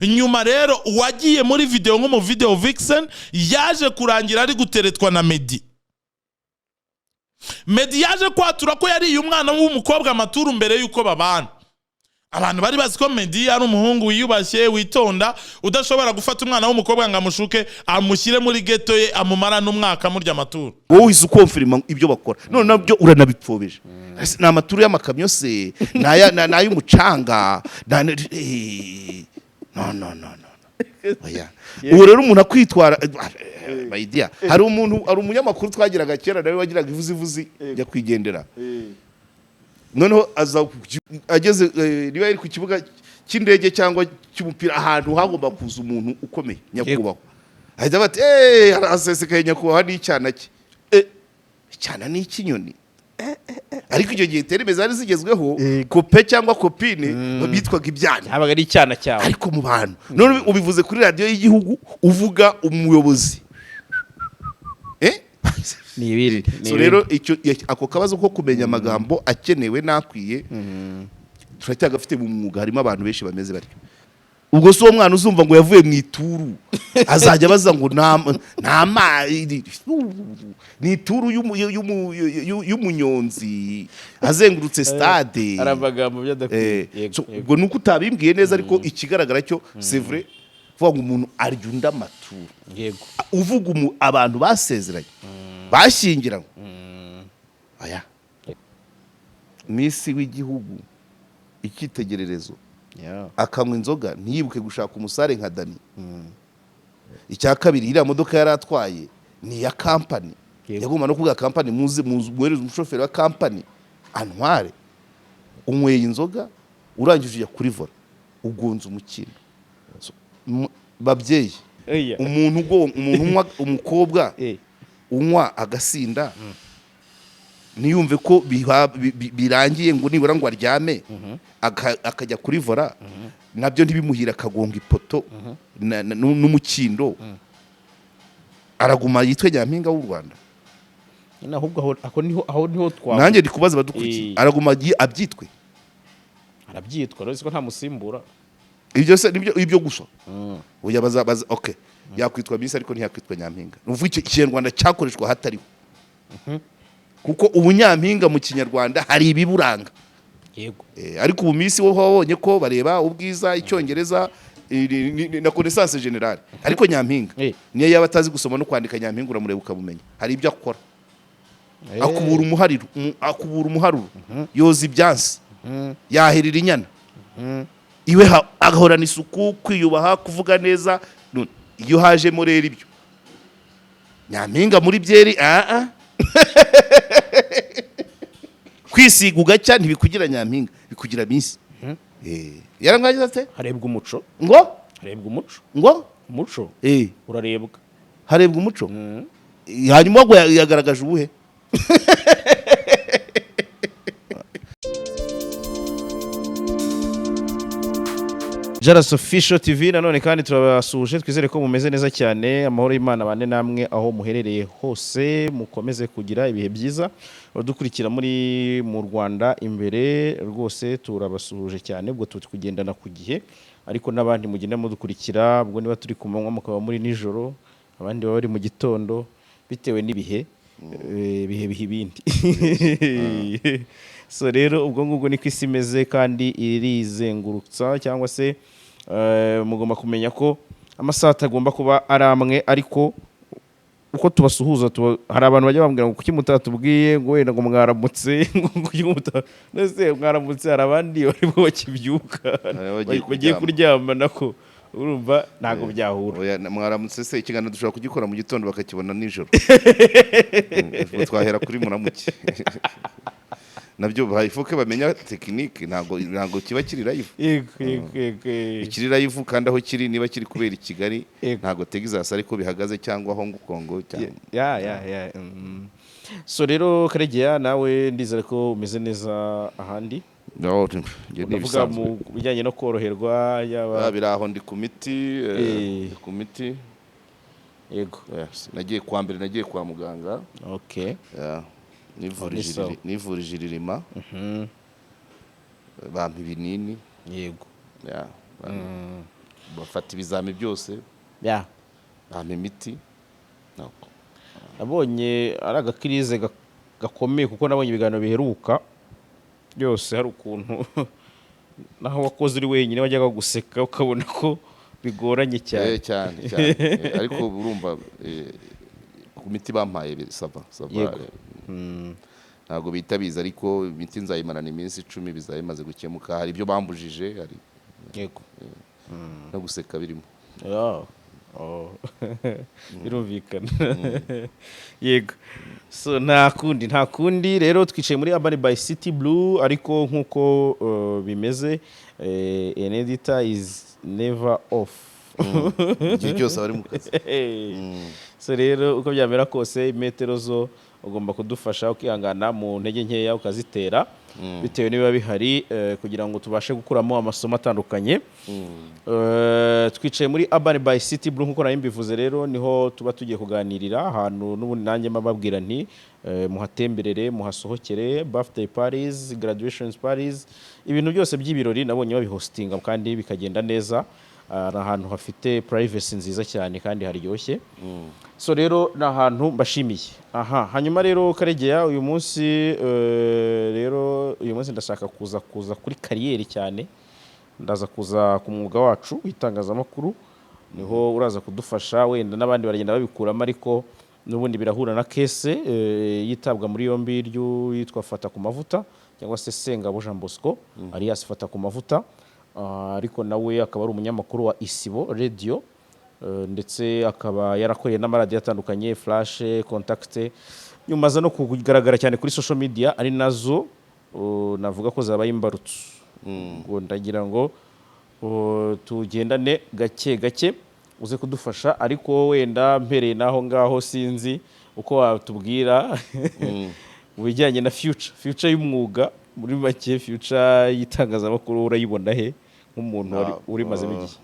Nyuma rero uwagiye muri video nk'umu video vixen yaje kurangira ari guteretwa na Meddy. Meddy yaje kwatura ko yariye umwana w'umukobwa amaturu mbere y'uko babana. Abantu bari bazi ko Meddy ari umuhungu wiyubashye, witonda, udashobora gufata umwana w'umukobwa ngo amushuke, amushyire muri ghetto ye, amumara n'umwaka amurya amaturu. Wowe uhise uconfirma ibyo bakora, none nabyo uranabipfobije. Ese ni amaturu y'amakamyo se, ni ay'umucanga? No, no, no, no, oya. Ubu rero umuntu akwitwara, my dear, hari umuntu, hari umunyamakuru twagiraga kera nawe wagiraga ivuzivuzi nyakwigendera. Noneho aza ageze, niba yari ku kibuga cy'indege cyangwa cy'umupira, ahantu hagomba kuza umuntu ukomeye, nyakubahwa, ahita bati: "Eh, harasesekaye nyakubahwa n'icyana cye." Icyana ni icy'inyoni. Ariko icyo gihe termes zari zigezweho, copain cyangwa copine bitwaga ibyana. Habaga ari icyana cyawe. Ariko mu bantu, none ubivuze kuri radiyo y'igihugu, uvuga umuyobozi. Ni ibindi, ni So ibindi. rero icyo, ako kabazo ko kumenya amagambo akenewe n'akwiye turacyagafite mu mwuga. Harimo abantu benshi bameze batyo. Ubwo si uwo mwana uzumva ngo yavuye mu ituru, azajya abaza ngo nta ni ituru y'umunyonzi azengurutse stade. Hari amagambo byadakwiye. So, ubwo nuko utabimbwiye neza, ariko ikigaragara cyo, c'est vrai, kuvuga ngo umuntu arya undi amaturu, uvuga abantu basezeranye, bashyingiranywe, aya Miss w'igihugu, icyitegererezo, akanywa inzoga ntiyibuke gushaka umusare nka Dani. Icya kabiri, iriya modoka yari atwaye ni iya kampani. Yagomba no kuvuga kampani: muze muze mwohereze umushoferi wa kampani antware. Unyweye inzoga, urangije ujya kuri volant, ugonze umukindo. So, babyeyi, Oya. umuntu unywa, umukobwa unywa agasinda, ntiyumve ko birangiye ngo nibura ngo aryame, akajya kuri volant, nabyo ntibimuhira, akagonga ipoto n'umukindo, araguma yitwe nyampinga w'u Rwanda? Nyine ahubwo aho niho twavuga. Nanjye ndi kubaza abadukurikiye. Araguma abyitwe? Arabyitwa rero, ko nta musimbura. Ibyo se nibyo, ibyo gusa? Oya, baza baza, okay, yakwitwa Miss ariko ntiyakwitwa nyampinga. Ni ukuvuga icyo Kinyarwanda cyakoreshwa hatariho, kuko ubunyampinga mu Kinyarwanda hari ibiburanga. Ariko ubu Miss wo wabonye ko bareba ubwiza, Icyongereza, na connaissance générale, ariko nyampinga niyo yaba atazi gusoma no kwandika, nyampinga uramureba ukamumenya, hari ibyo akora. Akubura umuhariro, akubura umuharuro, yoza ibyansi, yahirira inyana iwe, agahorana isuku, kwiyubaha, kuvuga neza. None iyo hajemo rero ibyo nyampinga muri byeri, ah ah, kwisiga ugacya ntibikugira nyampinga, bikugira Miss. Yarangagize ate? Harebwa umuco. Ngo? Harebwa umuco. Ngo? Umuco urarebwa. Harebwa umuco. Hanyuma ngo yagaragaje ubuhe? Jaras Official TV nanone kandi turabasuhuje, twizere ko mumeze neza cyane. Amahoro y'Imana bane namwe aho muherereye hose, mukomeze kugira ibihe byiza. Abadukurikira muri mu Rwanda imbere rwose turabasuhuje cyane, ubwo turi kugendana ku gihe, ariko n'abandi mugenda mudukurikira, ubwo niba turi ku manywa mukaba muri nijoro, abandi baba bari mu gitondo, bitewe n'ibihe, ibihe biha ibindi. So rero ubwo ngubwo niko isi imeze kandi irizengurutsa, cyangwa se mugomba kumenya ko amasaha atagomba kuba ari amwe. Ariko uko tubasuhuza, hari abantu bajya bambwira ngo kuki mutatubwiye ngo wenda ngo mwaramutse, ngo kuki nese mwaramutse. Hari abandi barimo bakibyuka, Hari abagiye bagiye kuryama. Kuryama nako urumva ntabwo byahura. Oya, mwaramutse se, ikiganiro dushobora kugikora mu gitondo bakakibona nijoro. Ubwo twahera kuri muramuke, nabyo bayifuke bamenya technique, ntabwo kiba kiri live. Yego. Ikiri live kandi aho kiri, niba kiri kubera i Kigali, ntabwo Texas ariko bihagaze, cyangwa Hong Kong cyangwa Ya. So rero Karegeya, nawe ndizera ko umeze neza ahandi. No, njye ni Ndavuga ibisanzwe. mu bijyanye no koroherwa, yaba Ah, biri aho, ndi ku miti, ndi ku miti. Yes, nagiye kwa mbere, nagiye kwa muganga. Yeah, Ni sawa. nivurije iririma, bampa ibinini. Yeah. Bafata ibizami byose, bampa imiti. Nuko. Nabonye ari agakirize gakomeye, kuko nabonye ibiganiro biheruka byose, hari ukuntu naho wakoze uri wenyine wajyaga guseka ukabona ko bigoranye cyane. Cyane cyane. Ariko urumva, ku miti bampaye ça va, ça va. Ntabwo bita biza, ariko imiti nzayimarana iminsi 10, bizaba bimaze gukemuka. Hari ibyo bambujije, hari no guseka birimo. Yeah. Oh. Birumvikana, yego. So nta kundi, nta kundi rero, twicaye muri Urban by City Blue, ariko nk'uko bimeze, an editor is never off. Igihe cyose aba ari mu kazi. So rero, uko byamera kose, imetero zo ugomba kudufasha, ukihangana mu ntege nkeya ukazitera bitewe n'ibiba bihari, kugira ngo tubashe gukuramo amasomo atandukanye. Twicaye muri Urban by City Blue nk'uko nari mbivuze. Rero niho tuba tugiye kuganirira, ahantu n'ubundi nanjye mbabwira nti muhatemberere, muhasohokere, birthday parties, graduation parties, ibintu byose by'ibirori nabonye babihostinga kandi bikagenda neza. Ah, ni ahantu hafite privacy nziza cyane kandi haryoshye. So rero ni ahantu mbashimiye aha. Hanyuma rero Karegeya, uyu munsi rero uyu munsi ndashaka kuza kuri carrière cyane. Ndaza kuza ku mwuga wacu w'itangazamakuru, niho uraza kudufasha, wenda n'abandi baragenda babikuramo, ariko n'ubundi birahura na case yitabwa muri yombi ry'uwitwa Fata ku Mavuta, cyangwa se Sengabo Jean Bosco alias Fata ku Mavuta. Ah, ariko nawe akaba ari umunyamakuru wa Isibo Radio, ndetse akaba yarakoreye n'amaradiyo atandukanye, Flash, Contact, nyuma aza no kugaragara cyane kuri social media, ari nazo navuga ko zabaye imbarutso. Ngo ndagira ngo tugendane gake gake, uze kudufasha. Ariko wenda mpereye n'aho ngaho, sinzi uko watubwira mu bijyanye na future y'umwuga, muri make future y'itangazamakuru urayibona he nk'umuntu urimazemo igihe?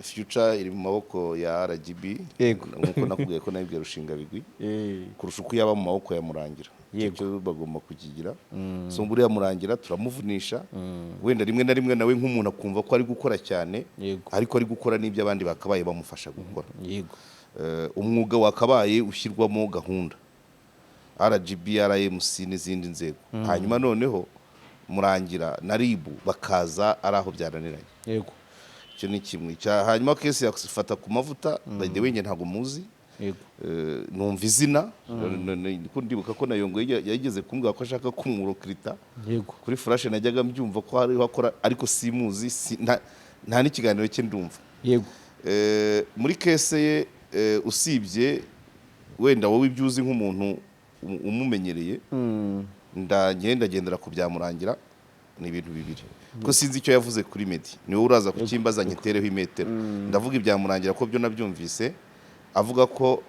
Future iri mu maboko ya RGB, nk'uko nakubwiye ko nabibwiye Rushingabigwi, kurusha uko yaba mu maboko ya Murangira. Icyo bagomba kukigira. So buriya Murangira turamuvunisha, wenda rimwe na rimwe nawe nk'umuntu akumva ko ari gukora cyane, ariko ari gukora n'ibyo abandi bakabaye bamufasha gukora. Umwuga wakabaye ushyirwamo gahunda, RGB, RMC n'izindi nzego, hanyuma noneho Murangira na RIB bakaza ari aho byananiranye. Icyo ni kimwe. Hanyuma case yafata ku Mavuta, by the way, njye ntabwo muzi. Numva izina. Niko ndibuka ko na Yongo yigeze kumbwira ko ashaka kumurokirita kuri Flash, najyaga mbyumva ko hariho akora, ariko simuzi, nta n'ikiganiro cye ndumva. Muri case ye, usibye wenda wowe ibyo uzi nk'umuntu umumenyereye, ndagenda ndagendera ku byamurangira. Ni ibintu bibiri, ko sinzi icyo yavuze kuri Meddy, niwe uraza kukimbaza nkitereho imetero. Ndavuga ibyamurangira ko byo nabyumvise avuga ko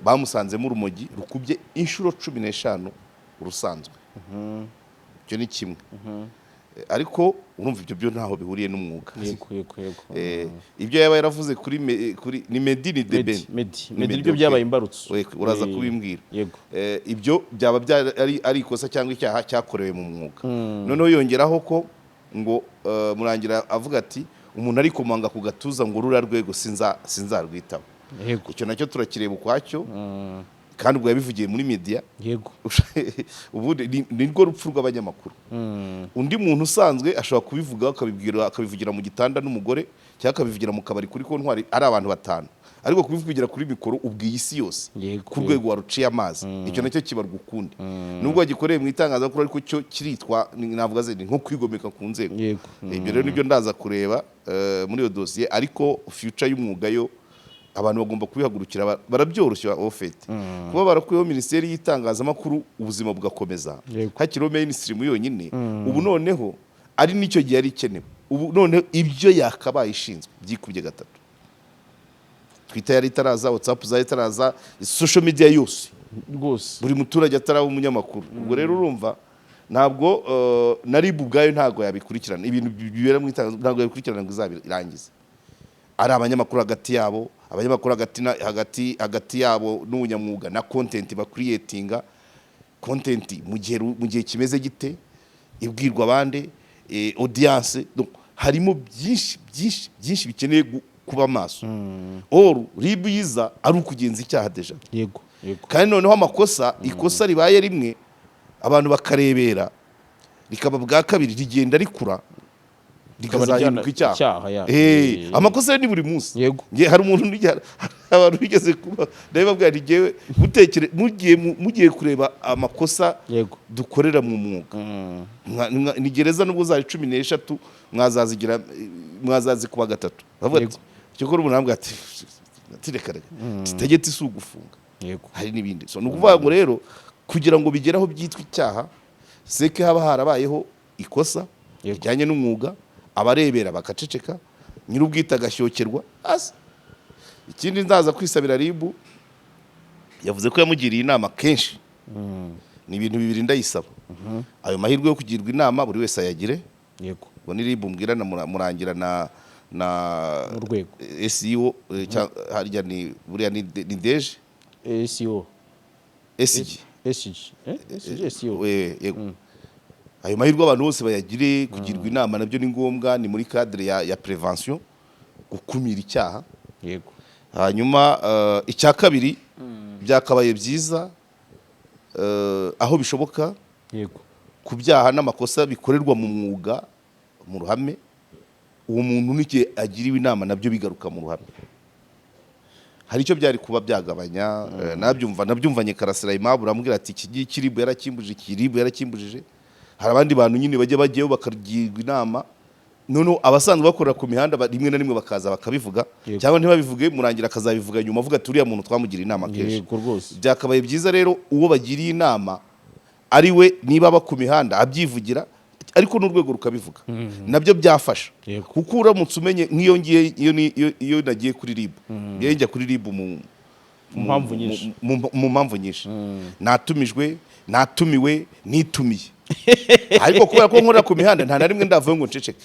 bamusanzemo urumogi rukubye inshuro 15 urusanzwe. Icyo ni kimwe. Ariko urumva ibyo byo ntaho bihuriye n'umwuga. yego yego yego Ibyo yaba yaravuze kuri ni Meddy, ni The Ben? Meddy, Meddy. Ni Meddy Meddy, nibyo okay. byabaye imbarutso. We, uraza kubimbwira. Yego. Ibyo byaba ari ikosa cyangwa icyaha cyakorewe mu mwuga. Noneho yongeraho ko ngo Murangira avuga ati umuntu arikomanga ku gatuza ngo ruriya rwego sinzarwitaba. Icyo nacyo turakireba ukwacyo, kandi ubwo yabivugiye muri media. Ubundi nirwo rupfu rw'abanyamakuru. Undi muntu usanzwe ashobora kubivuga, akabibwira, akabivugira mu gitanda n'umugore, cyangwa akabivugira mu kabari kuri kontwari ari abantu batanu, ariko kubivugira kuri mikoro ubwiye isi yose ku rwego waruciye amazi, icyo nacyo kibarwa ukundi, nubwo wagikoreye mu itangazamakuru, ariko cyo kiritwa navuga ze ni nko kwigomeka ku nzego. Ibyo rero nibyo ndaza kureba muri iyo dosiye. Ariko future y'umwuga yo abantu bagomba kubihagurukira, barabyoroshya. Ofete kuba barakuyeho minisiteri y'itangazamakuru, ubuzima bugakomeza, hakiriho mainstream yonyine. Ubu noneho ari n'icyo gihe yari ikenewe, ubu noneho ibyo yakabaye ishinzwe byikubye gatatu. Twitter yari itaraza, WhatsApp zari itaraza, social media yose, buri muturage ataraba umunyamakuru. Ubwo rero urumva ntabwo na RIB ubwayo ntabwo yabikurikirana. Ibintu bibera mu itangazamakuru ntabwo yabikurikirana ngo izabirangize. Ari abanyamakuru hagati yabo, abanyamakuru hagati na hagati yabo n'ubunyamwuga na content bacreatinga, content mu gihe kimeze gite, ibwirwa abandi, audience. Donc, harimo byinshi byinshi byinshi bikeneye. kuba maso. Or RIB yiza ari ukugenza icyaha déjà. yego yego Kandi noneho amakosa, ikosa ribaye rimwe abantu bakarebera, rikaba bwa kabiri, rigenda rikura, rikazahinduka icyaha. Icyaha, ya. Amakosa yo ni buri munsi. Nge hari umuntu hari abantu bigeze kuba, ndabibabwira nti njyewe mutekere mugiye kureba amakosa dukorera mu mwuga. Ni gereza nubwo zari 13, mwazazigira mwazazikuba gatatu. Bavuga ati cyokora umuntu arambwira ati reka reka, tegetse si ugufunga. Hari n'ibindi. So ni ukuvuga ngo rero kugira ngo bigere aho byitwa icyaha, seke haba harabayeho ikosa rijyanye n'umwuga, abarebera bakaceceka, nyir'ubwite agashyokерwa asa. Ikindi nzaza kwisabira RIB, yavuze ko yamugiriye inama kenshi, ni ibintu bibiri ndayisaba. Ayo mahirwe yo kugirwa inama buri wese ayagire. Ubwo ni RIB mbwira na Murangira na N'urwego. SEO, harya ni buriya ni DG. SEO. SG. SG, SG, SEO. Yego. Ayo mahirwe abantu bose bayagire. Kugirwa inama nabyo ni ngombwa, ni muri cadre ya prévention, gukumira icyaha. Hanyuma icya kabiri, byakabaye byiza aho bishoboka ku byaha n'amakosa bikorerwa mu mwuga mu ruhame, uwo muntu n'igihe agiriwe inama nabyo bigaruka mu ruhame, hari icyo byari kuba byagabanya. Nabyumvanye Karasira Aimable, uramubwira ati iki ngiki RIB yarakimbujije, iki RIB yarakimbujije. Hari abandi bantu nyine bajya bajyayo bakagirwa inama, noneho abasanzwe bakorera ku mihanda rimwe na rimwe bakaza bakabivuga cyangwa ntibabivuge, Murangira akazabivuga nyuma avuga ati uriya muntu twamugiriye inama kenshi. Yego rwose. Byakabaye byiza rero uwo bagiriye inama ari we, niba aba ku mihanda abyivugira, ariko n'urwego rukabivuga, nabyo byafasha. Kuko uramutse umenye nk'iyo ngiye iyo nagiye kuri RIB, ngiye njya kuri RIB mu Mu mpamvu nyinshi. Mu mpamvu nyinshi, natumijwe, natumiwe, nitumiye, ariko kubera ko nkorera ku mihanda nta na rimwe ndavuye ngo nceceke.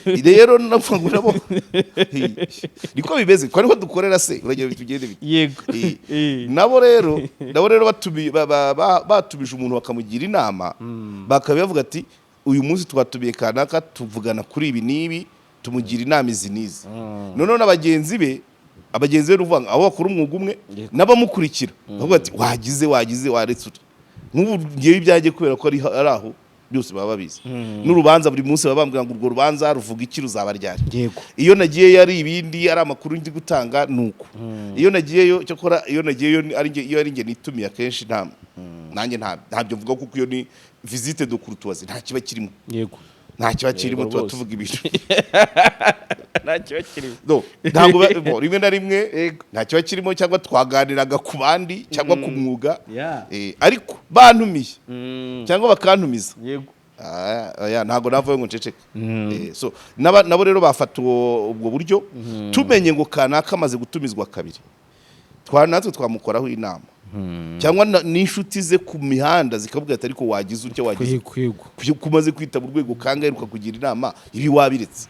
Rero navuga ngo nabo niko bimeze, ko ariho dukorera se, uragira tugende bite? Nabo rero batumije umuntu bakamugira inama, bakaba bavuga ati uyu munsi twatumiye kanaka, tuvugana kuri ibi n'ibi, tumugira inama izi n'izi. Noneho na bagenzi be, ni ukuvuga ngo abo bakora umwuga umwe n'abamukurikira bavuga ati wagize waretse utyo. Nk'ubu ngewe ibyanjye kubera ko ari aho byose baba babizi, n'urubanza buri munsi baba bambwira ngo urwo rubanza ruvuga iki, ruzaba ryari. Iyo nagiyeyo ari ibindi, ari amakuru ndi gutanga, nuko iyo nagiyeyo, cyakora iyo nagiyeyo iyo ari njye nitumiye, akenshi nta nanjye ntabyo mvuga, kuko iyo ni visite de courtoisie, nta kiba kirimo. Nta kiba kirimo, tuba tuvuga ibintu Nta kiba kirimo. No, ntabwo bo, rimwe na rimwe nta kiba kirimo, cyangwa twaganiraga ku bandi cyangwa ku mwuga. Ariko bantumiye cyangwa bakantumiza, oya, ntabwo navayo ngo nceceke. So nabo rero bafata ubwo buryo, tumenye ngo kanaka amaze gutumizwa kabiri, natwe twamukoraho inama, cyangwa n'inshuti ze ku mihanda zikavuga ati ariko wagize utya, wagize Yego. kumaze kwitaba urwego kangahe rukakugira inama, ibi wabiretse.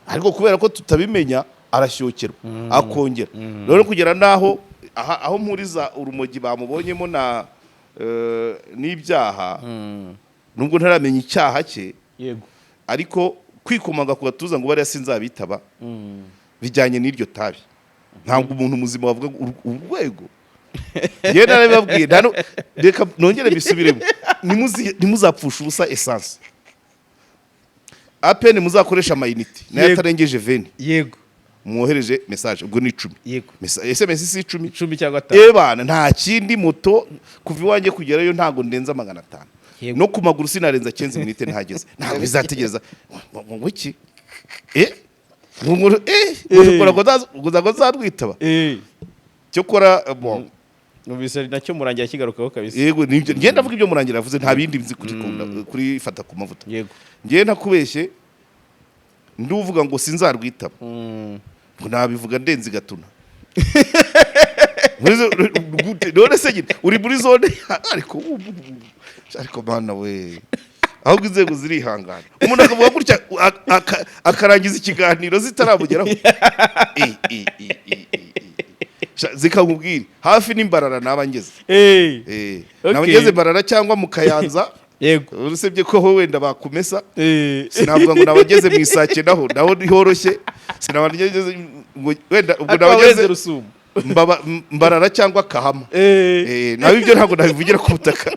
Ariko kubera ko tutabimenya, arashyokerwa akongera rero kugera n'aho aho mpuriza urumogi bamubonyemo na n'ibyaha, nubwo ntaramenya icyaha cye, ariko kwikomanga ku gatuza ngo bariya sinzabitaba, bijyanye n'iryo tabi, ntabwo umuntu muzima wavuga ngo urwego. Yewe, narabibabwiye, reka nongere mbisubiremo. Ntimuzapfushe ubusa essence apeni, muzakoresha amayinite nayo atarengeje 20. Mwohereje message, ubwo ni 10. SMS si 10? 10 cyangwa 5. Ebana, nta kindi. Moto kuva iwanjye kugerayo ntabwo ndenza 500. No ku maguru sinarenza 15 minutes ntageze. Ntabwo bizategereza ngo iki ngo ngo nzarwitaba. Cyokora bon. Numvise ari nacyo Murangira kigarukaho kabisa. Yego, nibyo ngenda ndavuga, ibyo Murangira yavuze, nta bindi nzi kuri fata ku mavuta. Ngiye ntakubeshye, nduvuga ngo sinzarwitaba, ngo nabivuga ndenze gatuna. None se nyine uri muri zone, ariko mana we, ahubwo inzego zirihangana, umuntu akavuga gutya akarangiza ikiganiro zitaramugeraho. Zikamubwira hafi n'imbarara naba ngeze. Naba ngeze Mbarara cyangwa mu Kayanza. Usibye ko ho wenda bakumesa, sinavuga ngo nabageze mu Isake, naho ntihoroshye. Sinaba ngeze ngo wenda ubwo Ariko warenze nabageze Rusumo. Mbarara cyangwa Kahama. Nawe ibyo ntabwo nabivugira ku butaka,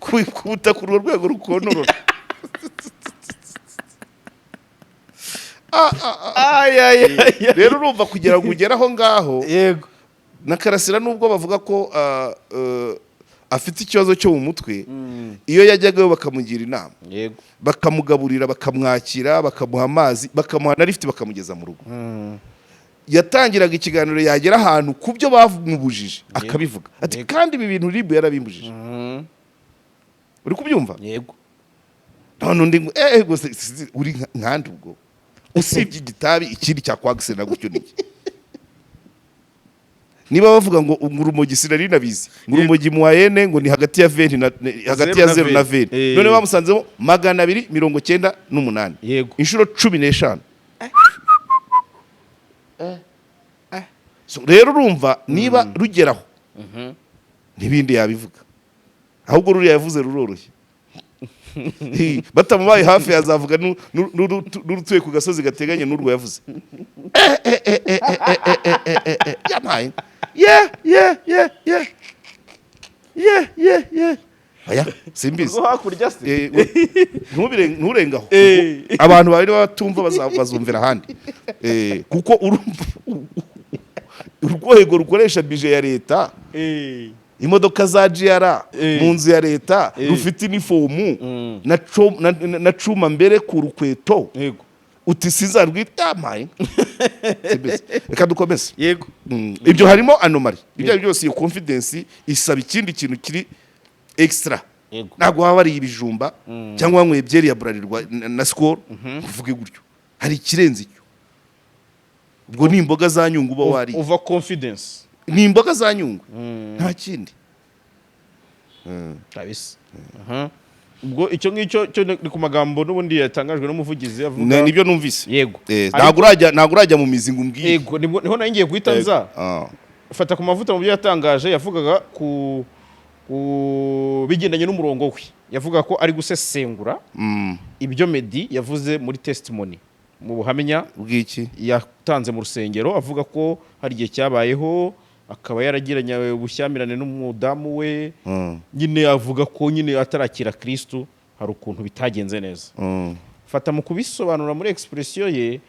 ku butaka urwo rwego rukontorora. Ay, ay, ay, ay. Rero urumva, kugira ngo ugere aho ngaho, na Karasira, nubwo bavuga ko afite ikibazo cyo mu mutwe, iyo yajyagayo bakamugira inama, bakamugaburira, bakamwakira, bakamuha amazi, bakamuha na lift, bakamugeza mu rugo, yatangiraga ikiganiro, yagera ahantu ku byo bamubujije akabivuga ati: "Kandi ibi bintu RIB yarabimbujije." Uri kubyumva? Yego. None undi ngo gusa uri nkandi ubwo usibye igitabi, ikindi cyakwagisena gutyo niki? Niba bavuga ngo urumogi, sinari nabizi, ngo urumogi mu wayene ngo ni hagati ya 20 na hagati ya Zeru na 0 na 20. 20. None bamusanzemo 298, inshuro 15. So, rero urumva niba rugeraho n'ibindi yabivuga, ahubwo ruriya yavuze ruroroshye. Hi, batamubaye hafi yazavuga n'urutuye ku gasozi gateganye n'urwo yavuze. Yampaye ye ye ye ye ye ye ye, oya, simbizi. Rwo hakurya se? Nturengaho. Abantu bari batumva bazumvira ahandi. Kuko urumva urwego rukoresha bije ya leta, imodoka za GR, mu nzu ya leta, rufite inifomu na cuma mbere ku rukweto, uti sinzarwita, yamaye. Simbizi. Reka dukomeze. Yego. Ibyo harimo anomaly, ibyo ari byo byose iyo confidence isaba ikindi kintu kiri extra. Ntabwo waba wariye ibijumba cyangwa wanyweye byeri ya Bralirwa na Skol uvuge gutyo. Hari ikirenze icyo. Ubwo ni imboga za Nyungwe uba wariye. Over confidence. Ni imboga za Nyungwe, nta kindi. Kabisa. Aha. Ubwo icyo ngicyo cyo ni ku magambo n'ubundi yatangajwe n'umuvugizi avuga. Nibyo numvise. Yego. Ntabwo urajya mu mizi ngo umbwire. Yego, niho nari ngiye guhita nza. Fata ku mavuta mu byo yatangaje yavugaga ku bigendanye n'umurongo we, yavuga ko ari gusesengura ibyo Meddy yavuze muri testimony, mu buhamya Bw'iki? yatanze mu rusengero, avuga ko hari igihe cyabayeho akaba yaragiranye ubushyamirane n'umudamu we. Nyine avuga ko nyine atarakira Kristu hari ukuntu bitagenze neza. Fata mu kubisobanura muri expression ye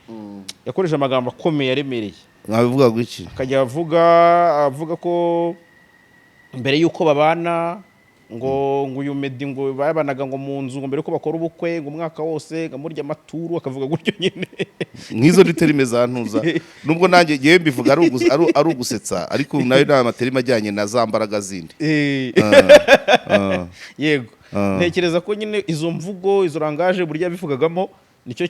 yakoresheje amagambo akomeye aremereye. Mwabivuga gwiki? Akajya avuga ko mbere y'uko babana ngo uyu Meddy ngo babanaga ngo mu nzu, ngo mbere yuko bakora ubukwe, ngo umwaka wose ngo amurya amaturu, akavuga gutyo nyine. Nk'izo ni terme za ntuza, nubwo nanjye ngewe mbivuga ari ugusetsa, ariko nayo ni amaterme ajyanye na za mbaraga zindi. Yego, ntekereza ko nyine izo mvugo, izo langage, burya yabivugagamo nicyo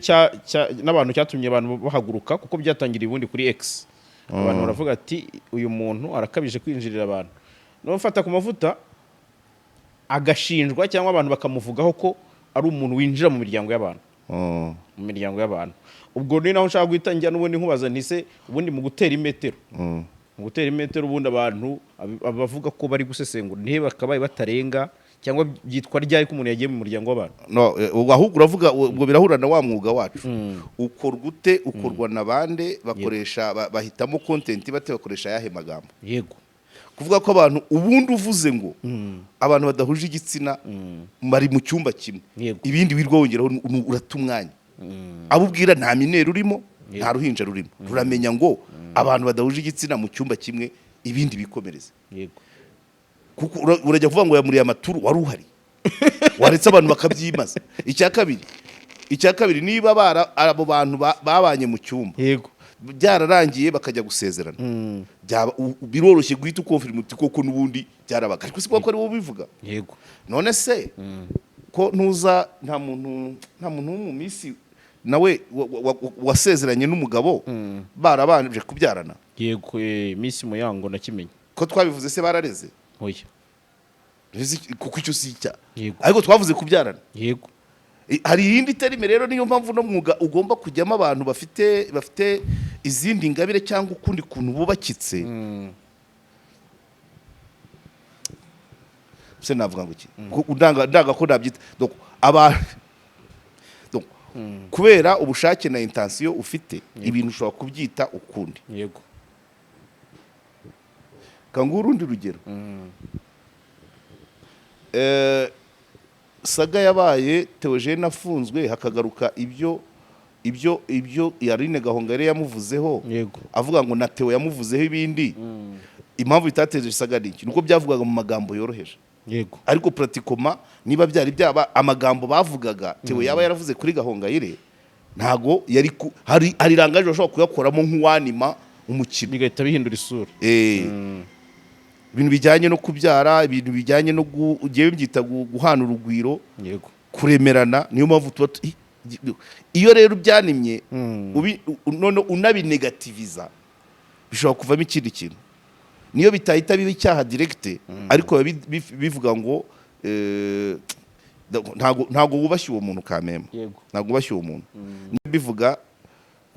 n'abantu cyatumye abantu bahaguruka, kuko byatangiriye ubundi kuri X, abantu baravuga ati: "Uyu muntu arakabije kwinjirira abantu." No fata ku mavuta agashinjwa cyangwa abantu bakamuvugaho ko ari umuntu winjira mu miryango y'abantu, mu miryango y'abantu. Ubwo ni naho nshaka guhita njya n'ubundi nkubaza nti: se ubundi mu gutera imetero, ubundi abantu abavuga ko bari gusesengura ntihe bakabaye batarenga, cyangwa byitwa ryari ko umuntu yagiye mu muryango w'abantu? No, ubwo ahubwo uravuga, ubwo birahura na wa mwuga wacu. Ukorwa ute? Ukorwa na bande? Bakoresha bahitamo content bate? Bakoresha ayahe magambo? Kuvuga ko abantu, ubundi uvuze ngo abantu badahuje igitsina bari mu cyumba kimwe, ibindi wirwa wongeraho urata umwanya. Abo ubwira nta mineur urimo, nta ruhinja rurimo ruramenya ngo abantu badahuje igitsina mu cyumba kimwe, ibindi bikomereze. Kuko urajya kuvuga ngo yamuriye amaturu, wari uhari? Waretse abantu bakabyimaza. Icya kabiri, niba abo bantu babanye mu cyumba, byararangiye bakajya gusezerana, byaba biroroshye guhita uconfirma uti koko n'ubundi byarabaga, ariko si ko ari wowe ubivuga. None se ko ntuza nta muntu wo mu minsi nawe wasezeranye n'umugabo barabanje kubyarana? Yego, Miss Muyango nakimenye. Ko twabivuze se barareze? Oya. Kuko icyo si icyaha. Ariko twavuze kubyarana. Hari iyindi terme rero, niyo mpamvu no mwuga ugomba kujyamo abantu bafite izindi ngabire cyangwa ukundi kuntu bubakitse. Se navuga ngo iki? Ndanga ko nabyita. Donc abantu, donc kubera ubushake na intention ufite, ibintu ushobora kubyita ukundi. Kanguha urundi rugero. Saga yabaye Theogene afunzwe, hakagaruka ibyo Aline Gahongayire yamuvuzeho, avuga ngo na Theo yamuvuzeho ibindi. Impamvu bitateje saga ni iki? Nuko byavugaga mu magambo yoroheje. Ariko pratiquement niba byari byaba amagambo bavugaga Theo yaba yaravuze kuri Gahongayire, ntago yari hari langage bashobora kuyakoramo nk'uwanima umukino, bigahita bihindura isura. Ibintu bijyanye no kubyara, ibintu bijyanye no ugiye byita guhana urugwiro, kuremerana. Niyo mpamvu tuba iyo rero byanimye, none unabinegativiza, bishobora kuvamo ikindi kintu. Niyo bitahita biba icyaha direct, ariko biba bivuga ngo ntago wubashye uwo muntu kameme. Ntabwo wubashye uwo muntu. Bivuga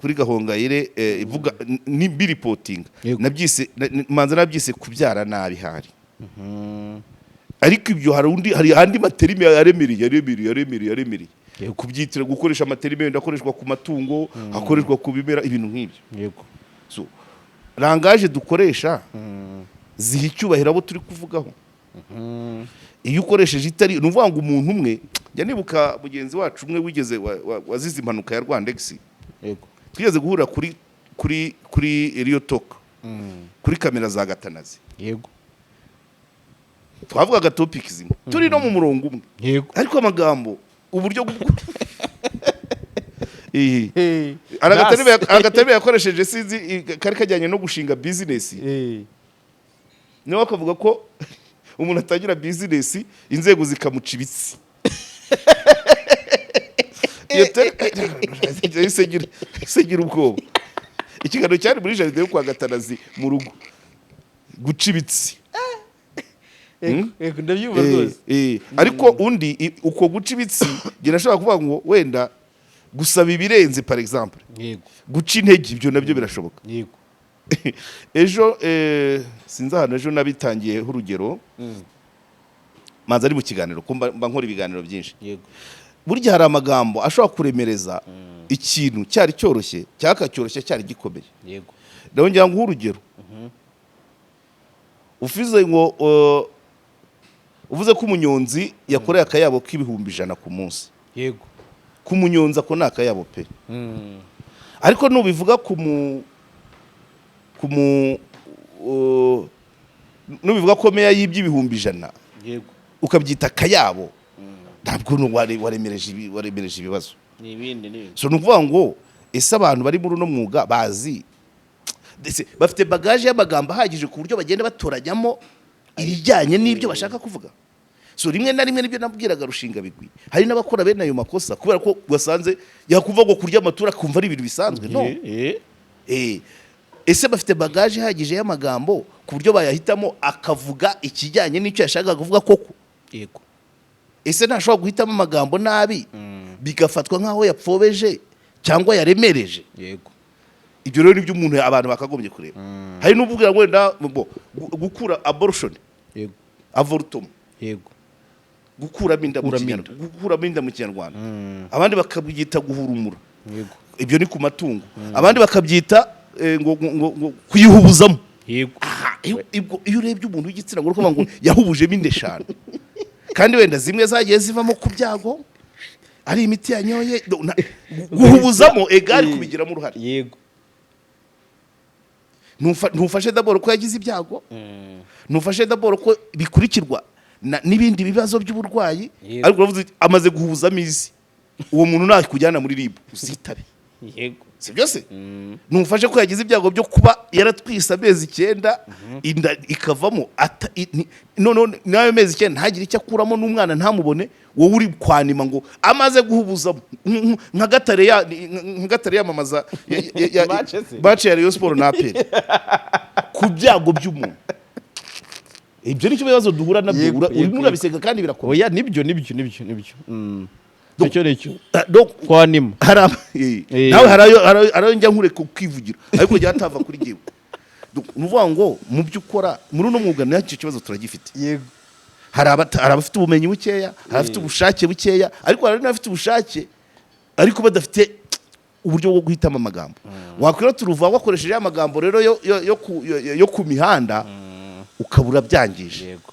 kuri Gahongayire, ivuga ni biripotinga. Nabyise manza nabyise kubyara nabi hari, ariko ibyo hari undi, hari andi ma terme aremereye, aremereye, aremereye, aremereye. Kubyitira, gukoresha ama terme wenda akoreshwa ku matungo, akoreshwa ku bimera, ibintu nk'ibyo. So langage dukoresha ziha icyubahiro abo turi kuvugaho. Iyo ukoresheje itari, ni ukuvuga ngo umuntu umwe, njya nibuka mugenzi wacu umwe wigeze wazize impanuka ya Rwandex, twigeze guhura kuri Real Talk, kuri kamera za Gatanazi. Twavugaga topic zimwe, turi no mu murongo umwe, ariko amagambo, uburyo Ihi. Agaterme yakoresheje, sinzi, kari kajyanye no gushinga business, niwe akavuga ko umuntu atangira business inzego zikamuca ibitsi. Iyo yahise ngira ubwoba. Ikiganiro cyari muri jardin yo kwa Gatanazi mu rugo. Guca ibitsi. Yego, ndabyumva rwose. Ariko undi uko guca ibitsi, njye nashobora kuvuga ngo wenda gusaba ibirenze, par exemple, guca intege, ibyo nabyo birashoboka. Ejo, sinzi ahantu ejo nabitangiyeho urugero, manza ari mu kiganiro, ko mba nkora ibiganiro byinshi. Burya hari amagambo ashobora kuremereza ikintu cyari cyoroshye, cyangwa akacyoroshya cyari gikomeye. Ndongera nguhe urugero. Uvuze ngo uvuze ko umunyonzi yakoreye akayabo k'100.000 ku munsi, ku munyonzi ako ni akayabo pe. Ariko nubivuga ku mu nubivuga ko meya yibye 100.000, ukabyita akayabo, ntabwo waremereje ibibazo. Ni ibindi, ni ibindi. So ni ukuvuga ngo ese abantu bari muri uno mwuga bazi, ndetse bafite bagage y'amagambo ahagije ku buryo bagenda batoranyamo ibijyanye n'ibyo bashaka kuvuga? So rimwe na rimwe nibyo nabwiraga Rushinga Bigwi, hari n'abakora bene ayo makosa kubera ko wasanze yakumva ngo kurya amatura akumva ari ibintu bisanzwe. No. Ese bafite bagage ihagije y'amagambo ku buryo bayahitamo akavuga ikijyanye n'icyo yashakaga kuvuga koko? Ese ntashobora guhitamo amagambo nabi, bigafatwa nk'aho yapfobeje cyangwa yaremereje? Ibyo rero nibyo umuntu, abantu bakagombye kureba. Hari n'uvuga ngo wenda bo, gukura abortion, avortement, gukuramo inda mu Gukuramo. Kinyarwanda, gukuramo inda mu Kinyarwanda, abandi bakabyita guhurumura. Ibyo ni ku matungo. Abandi bakabyita ngo kuyihubuzamo. Aha, iyo urebye umuntu w'igitsina gore ukavuga ngo yahubujemo inda eshanu, kandi wenda zimwe zagiye zivamo ku byago, ari imiti yanyoye, guhubuzamo egari kubigiramo uruhare. Ntufashe d'abord ko yagize ibyago, ntufashe d'abord ko bikurikirwa n'ibindi bibazo by'uburwayi. Ariko uravuze uti, amaze guhubuzamo izi, uwo muntu nakujyana muri RIB uzitabe. Si byose, ntufashe ko yagize ibyago byo kuba yaratwise amezi 9, inda ikavamo, noneho n'ayo mezi 9 ntagire icyo akuramo, n'umwana ntamubone. Wowe uri kwanima ngo amaze guhubuzamo nka Gatare yamamaza Match se? Match ya Rayon Sport na APR ku byago by'umuntu. Ibyo nicyo bibazo duhura nabyo. Urimo urabiseka kandi birakomeye. Oya, nibyo, nibyo, nibyo, nibyo. Nicyo, nicyo. Donc, kwanima. hari nawe hari ayo njya nkureka ukivugira, ariko jya atava kuri jyewe. Donc, ni ukuvuga ngo mu byo ukora muri uno mwuga nacyo kibazo turagifite. Hari abafite ubumenyi bukeya, hari abafite ubushake bukeya, ariko hari n'abafite ubushake ariko badafite uburyo bwo guhitamo amagambo. Wakwira turuva wakoresheje ya magambo rero yo ku mihanda, ukabura byangije. Yego,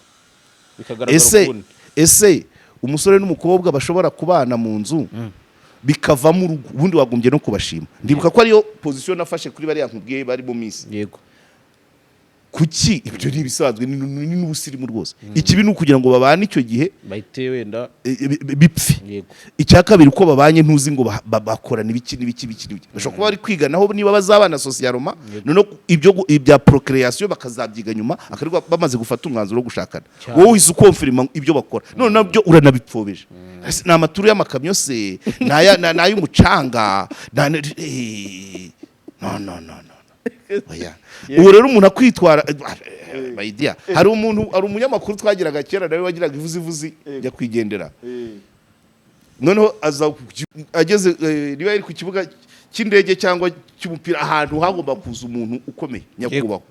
bikagaragara Ese ukundi. ese umusore n'umukobwa bashobora kubana mu nzu bikavamo urugo, ubundi wagombye no kubashima. Ndibuka ko ariyo position nafashe kuri bariya nkubwiye bari mu minsi. Kuki ibyo ni ibisanzwe, ni n'ubusirimu rwose. Ikibi ni ukugira ngo babane icyo gihe bahite wenda bipfe. Icya kabiri, uko babanye ntuzi ngo bakorana ibiki n'ibiki n'ibiki n'ibiki. Bashobora kuba bari kwiganaho niba bazabana socialement, noneho ibyo ibya procréation bakazabyiga nyuma, akariko bamaze gufata umwanzuro wo gushakana. Wowe uhise ukonfirima ibyo bakora, none nabyo uranabipfobeje. Ese ni amaturu y'amakamyo se, ni ay'umucanga, no no no no, oya. Ubu rero umuntu akwitwara, my dear, hari umuntu, hari umunyamakuru twagiraga kera nawe wagiraga ivuzivuzi nyakwigendera. Noneho aza ageze, niba yari ku kibuga cy'indege cyangwa cy'umupira, ahantu hagomba kuza umuntu ukomeye, nyakubahwa,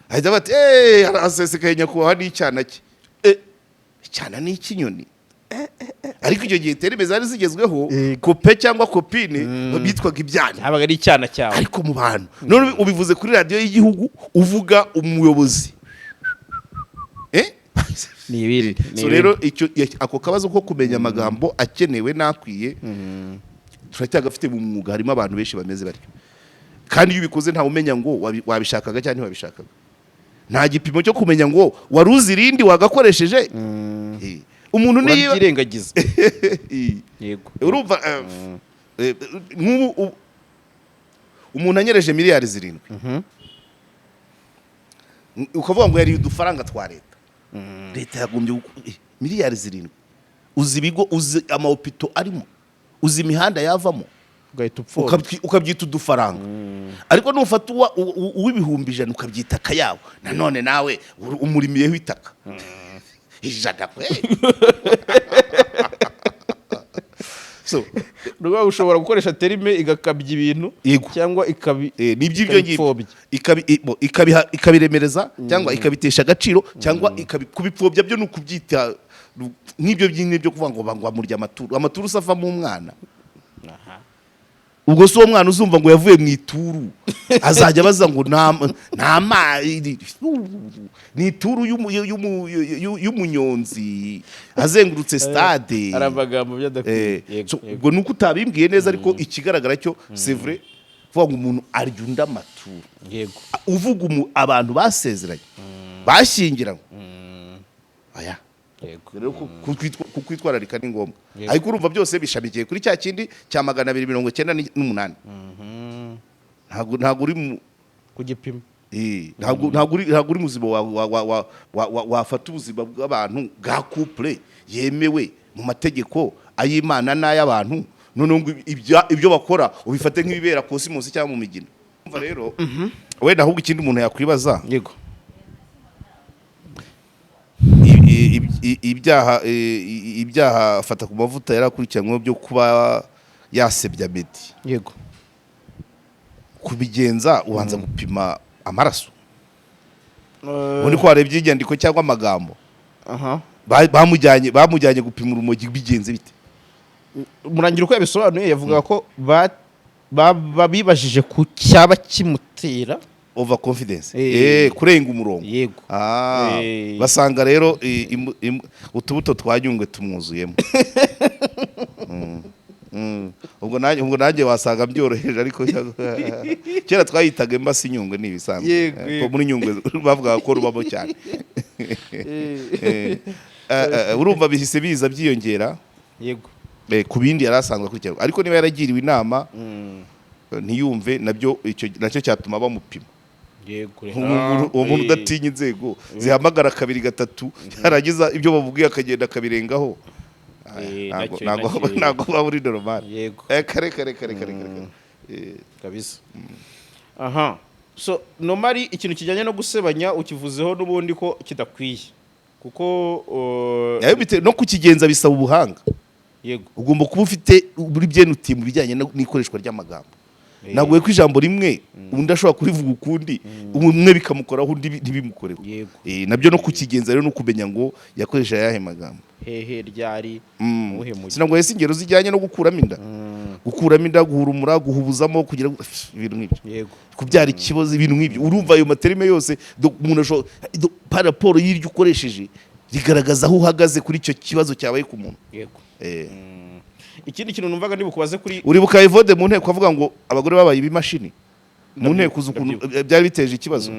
ahita bati: "Eh, harasesekaye nyakubahwa n'icyana cye." Icyana ni icy'inyoni, ariko icyo gihe terme zari zigezweho, copain cyangwa copine bitwaga ibyana. Habaga ari icyana cyawe. Ariko mu bantu, none ubivuze kuri radiyo y'igihugu, uvuga umuyobozi, eh? Ni ibindi, ni So ibindi. rero icyo, ako kabazo ko kumenya amagambo akenewe n'akwiye turacyagafite mu mwuga. Harimo abantu benshi bameze batyo, kandi iyo ubikoze ntawe umenya ngo wabishakaga cyangwa ntiwabishakaga. Nta gipimo cyo kumenya ngo wari uzi irindi wagakoresheje. Umuntu niba Urabyirengagiza. Urumva, nk'ubu umuntu anyereje miliyari 7, ukavuga ngo yariye udufaranga twa leta. Leta yagombye miliyari 7, uzi ibigo, uzi amahopito arimo, uzi imihanda yavamo? Ugahita upfobya. Ukabyita udufaranga. Ariko nufata uw'ibihumbi 100 ukabyita akayabo, nanone nawe umurimiyeho itaka 100 kwe. So Ni ukuvuga ushobora gukoresha terme igakabya ibintu cyangwa ikabi ni iby'ibyo ngibyo. Ikabipfobya. Ikabiremereza cyangwa ikabitesha agaciro cyangwa kubipfobya. Byo ni ukubyita nk'ibyo by'inka byo kuvuga ngo bangwa murya amaturu. Amaturu se avamo umwana? Ubwo si uwo mwana uzumva ngo yavuye mu ituru, azajya abaza ngo nta ni ituru y'umunyonzi azengurutse stade. Hari amagambo byadakwiye. So, ubwo nuko utabimbwiye neza, ariko ikigaragara cyo, c'est vrai, kuvuga ngo umuntu arya undi amaturu, uvuga abantu basezeranye, bashyingiranywe, oya. Rero kukwitwararika ni ngombwa. Ariko urumva byose bishamikiye kuri cya kindi cya 298. Ntabwo uri mu Ku gipimo. Ntabwo uri muzima wafata ubuzima bw'abantu bwa couple yemewe mu mategeko ay'Imana n'ay'abantu, noneho ngo ibyo bakora ubifate nk'ibibera kosimusi cyangwa mu migina. Umva rero, wenda ahubwo ikindi umuntu yakwibaza, ibyaha fata ku mavuta yarakurikiranyweho byo kuba yasebya Meddy, kubigenza ubanza gupima amaraso, ubundi ko warebye inyandiko cyangwa amagambo, bamujyanye gupima urumogi, bigenze bite? Murangira uko yabisobanuye, yavuga ko bibajije ku cyaba kimutera Over confidence, kurenga umurongo. Basanga rero utubuto twa Nyungwe tumwuzuyemo. Ubwo nanjye wasanga byoroheje, ariko kera twayitaga imbasi Nyungwe, ni ibisanzwe. Ko muri Nyungwe bavugaga ko rubamo cyane. Urumva bihise biza byiyongera ku bindi yari asanzwe akurikirana. Ariko niba yaragiriwe inama ntiyumve, nabyo icyo nacyo cyatuma bamupima. Uwo muntu udatinya inzego zihamagara kabiri gatatu, yarangiza ibyo bamubwiye akagenda akabirengaho. Ntabwo waba uri normal. Kare kare kare kare kare. Kabisa. Aha, so normally ikintu kijyanye no gusebanya ukivuzeho n'ubundi ko kidakwiye, kuko Nayo no kukigenza bisaba ubuhanga. Ugomba kuba ufite uri byenutiye mu bijyanye n'ikoreshwa ry'amagambo. Ntabwo ko ijambo rimwe undi ashobora kurivuga ukundi, umwe bikamukoraho, undi ntibimukoreho. Nabyo no kukigenza rero no kumenya ngo yakoresha ayahe magambo. Hehe, ryari, uwuhe mujyi? Sinabwo ese ingero zijyanye no gukuramo inda, gukuramo inda, guhurumura, guhubuzamo, kugira ibintu nk'ibyo, kubyara ikibazo, ibintu nk'ibyo. Urumva ayo ma termes yose, umuntu ashobora par rapport y'iryo ukoresheje rigaragaza aho uhagaze kuri icyo kibazo cyabaye ku muntu. Ikindi kintu numvaga ndibukubaze kuri Uribuka Evode mu nteko avuga ngo abagore babaye ibimashini mu nteko, uzi ukuntu byari biteje ikibazo?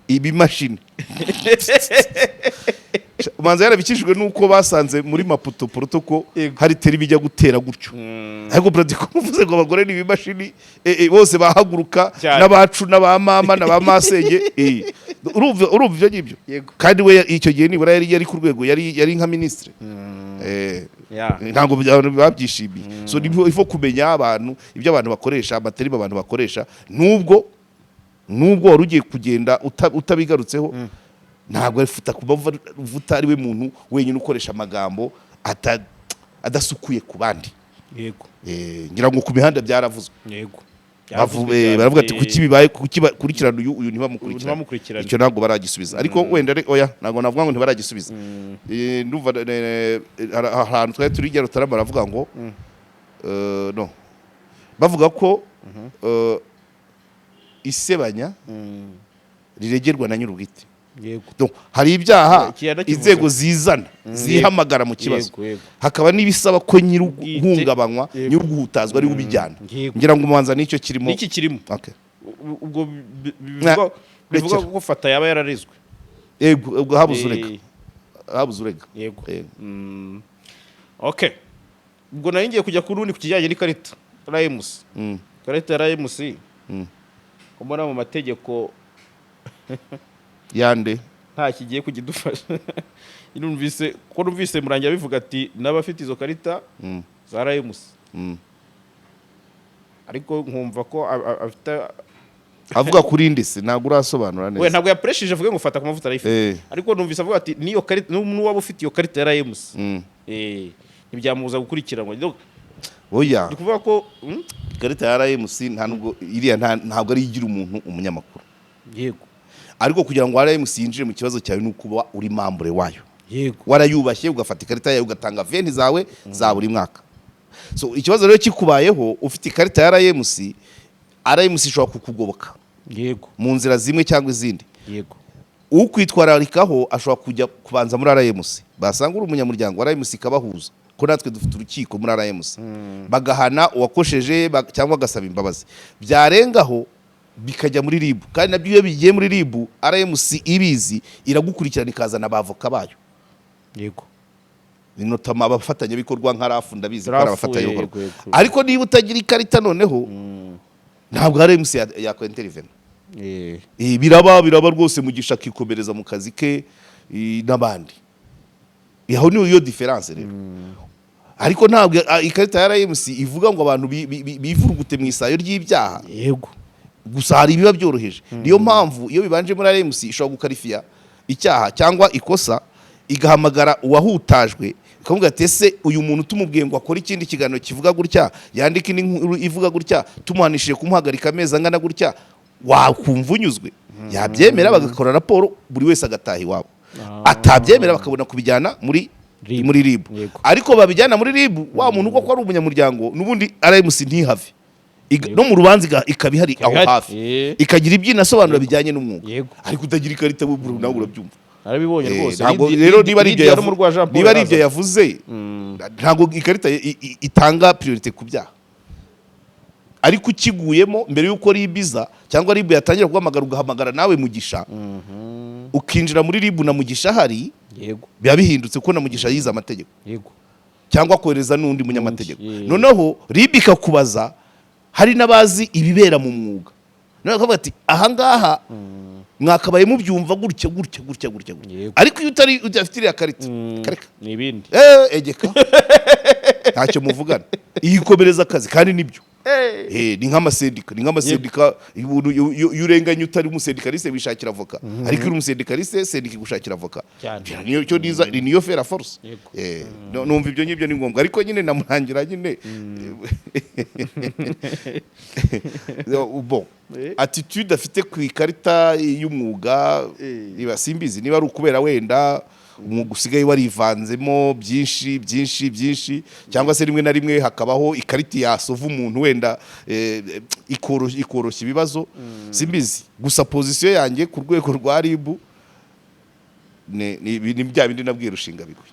Ibimashini. Umanza yarabikijwe nuko basanze muri Maputo protocol hari terme ijya gutera gutyo, ariko protocol muvuze ngo abagore ni ibimashini, bose bahaguruka, n'abacu n'abamama n'abamasenge. Urumva ibyo ngibyo? Kandi we icyo gihe nibura yari ku rwego, yari nka minisitiri. Ntabwo babyishimiye. So ni ifo kumenya abantu, ibyo abantu bakoresha, ama termes abantu bakoresha, nubwo wari ugiye kugenda utabigarutseho. Ntabwo afuta kuba vuta ari we muntu wenyine ukoresha amagambo adasukuye ku bandi. Ngira ngo ku mihanda byaravuzwe. Baravuga ati kuki bibaye, kuki bakurikirana uyu ntibamukurikirane? Ntibamukurikirane. Icyo ntabwo baragisubiza, ariko wenda oya, ntabwo navuga ngo ntibaragisubiza. Ndumva hari ahantu twari turi i Rutarama, baravuga ngo no bavuga ko isebanya riregerwa na nyir'ubwite. Donc, hari ibyaha Iki yanakivuze. inzego zizana, zihamagara mu kibazo, Yego, yego. hakaba n'ibisaba ko nyir'uguhungabanywa, nyir'uguhutazwa ari we ubijyana. Ngira ngo umubanza nicyo kirimo. N'iki kirimo. Okay. Ubwo bivuga Rekera. ko Fata yaba yararezwe. Yego, ubwo habuze urega, habuze urega. Yego. Okay, ubwo nari ngiye kujya ku rundi, ku kijyanye n'ikarita RMC. Ikarita ya RMC, mbona mu mategeko Yande? Nta kigiye kugidufasha. Numvise ko numvise Murangira bivuga ati n'abafite izo karita za RMC, ariko nkumva ko afite Avuga kuri indi se? Ntabwo urasobanura We neza. ntabwo yapresheje avuge ngo Fata ku Mavuta arayifite, ariko numvise avuga ati n'iyo karita, n'uwaba ufite iyo karita ya RMC, ntibyamubuza gukurikiranwa. Donc, Oya. ni kuvuga ko Ikarita ya RMC nta nubwo iriya ntabwo ari igira umuntu umunyamakuru. Ariko kugira ngo RMC yinjire mu kibazo cyawe ni ukuba uri membre wayo, warayubashye, ugafata ikarita yawe, ugatanga veni zawe za buri mwaka. So ikibazo rero kikubayeho ufite ikarita ya RMC, RMC ishobora kukugoboka mu nzira zimwe cyangwa izindi. Ukwitwararikaho ashobora kujya kubanza muri RMC, basanga uri umunyamuryango wa RMC ikabahuza, ko natwe dufite urukiko muri RMC, bagahana uwakosheje cyangwa agasaba imbabazi. Byarengaho bikajya muri RIB, kandi nabyo iyo bigiye muri RIB, RMC ibizi, iragukurikirana, ikazana abavoka bayo, notamment abafatanyabikorwa nka RAF. Ndabizi ko ari RAF, abafatanyabikorwa. yego. Ariko niba utagira ikarita noneho ntabwo RMC yakwenterivena. Biraba rwose, Mugisha akikomereza mu kazi ke, n'abandi. Aho niyo iyo différence rero. Ariko ntabwo ikarita ya RMC ivuga ngo abantu bivurugute mu isayo ry'ibyaha. Gusa hari ibiba byoroheje. Niyo mpamvu iyo bibanje muri RMC ishobora gukarifiya icyaha cyangwa ikosa, igahamagara uwahutajwe, ikavuga ati ese uyu muntu tumubwiye ngo akore ikindi kiganiro kivuga gutya, yandike indi nkuru ivuga gutya, tumuhanishije kumuhagarika amezi angana gutya, wakumva unyuzwe? Yabyemera, bagakora raporo, buri wese agataha iwabo. Atabyemera, bakabona kubijyana muri RIB. Muri RIB. Ariko babijyana muri RIB, wa muntu koko ari umunyamuryango, n'ubundi RMC ntihave. No mu rubanza ikaba ihari aho ihari. hafi, ikagira ibyo inasobanura bijyanye n'umwuga. Ariko utagira ikarita we nawe urabyumva. Narabibonye rwose. Ntabwo Lydia- rero niba ari ibyo Lydia no mu rwa Jean Paul niba ari ibyo yaraza. yavuze, ntabwo ikarita itanga priorité ku byaha. Ariko ukiguyemo mbere y'uko RIB iza cyangwa RIB yatangira guhamagara, ugahamagara nawe Mugisha, ukinjira muri RIB na Mugisha ahari, biba bihindutse, kuko na Mugisha yize amategeko, cyangwa kohereza n'undi munyamategeko. Noneho RIB ikakubaza, hari n'abazi ibibera mu mwuga, noneho bakavuga ati ahangaha mwakabaye mubyumva gutya gutya gutya gutya gutya. Ariko iyo utari udafite iriya karita, kareka. Ni ibindi. Egeka, ntacyo muvugana, iyikomereza akazi kandi nibyo. Ni nk'amasendika iyo urenganye utari umusendikaliste wishakira avoka, ariko iyo uri umusendikaliste, sendika igushakira avoka. Cyane. Niyo cyo niza ni niyo fera force. Numva ibyo ngibyo ni ngombwa, ariko nyine namurangira nyine bon, attitude afite ku ikarita y'umwuga, niba simbizi, niba ari ukubera wenda umwuga usigaye warivanzemo byinshi byinshi byinshi, cyangwa se rimwe na rimwe hakabaho ikarita yasova umuntu wenda ikoroshya ibibazo, simbizi. Gusa position yanjye ku rwego rwa RIB ni bya bindi nabwiye Rushingabigwi.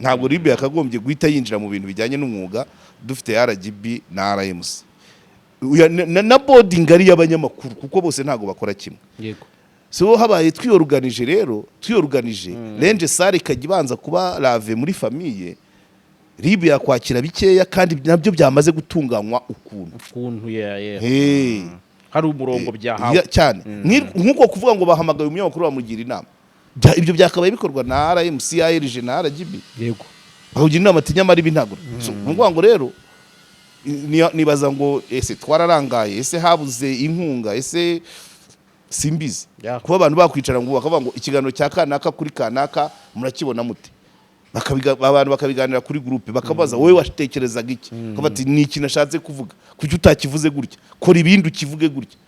Ntabwo RIB yakagombye guhita yinjira mu bintu bijyanye n'umwuga dufite RGB na RMC. Uya, na board ngari y'abanyamakuru, kuko bose ntabwo bakora kimwe. So habaye twiyoruganije rero, twiyoruganije, linge sale ikajya ibanza kuba lavé muri famille, RIB yakwakira bikeya kandi nabyo byamaze gutunganywa ukuntu. Ukuntu ya Hey. Hari umurongo byahawe. Ya, cyane. Nk'uko kuvuga ngo bahamagaye umunyamakuru bamugira inama, ibyo byakabaye bikorwa na RMC, ARG na RGB, bakakugira inama ati nyamara ibi ntabwo. So, ni ukuvuga ngo rero nibaza ngo ese twararangaye, ese habuze inkunga, ese simbizi, kuba abantu bakwicara ngo bakavuga ngo ikiganiro cya kanaka kuri kanaka murakibona mute? Abantu bakabiganira kuri groupe, bakabaza wowe watekerezaga iki? Bakavuga ati ni iki nashatse kuvuga, kuki utakivuze gutya, kora ibindi ukivuge gutya.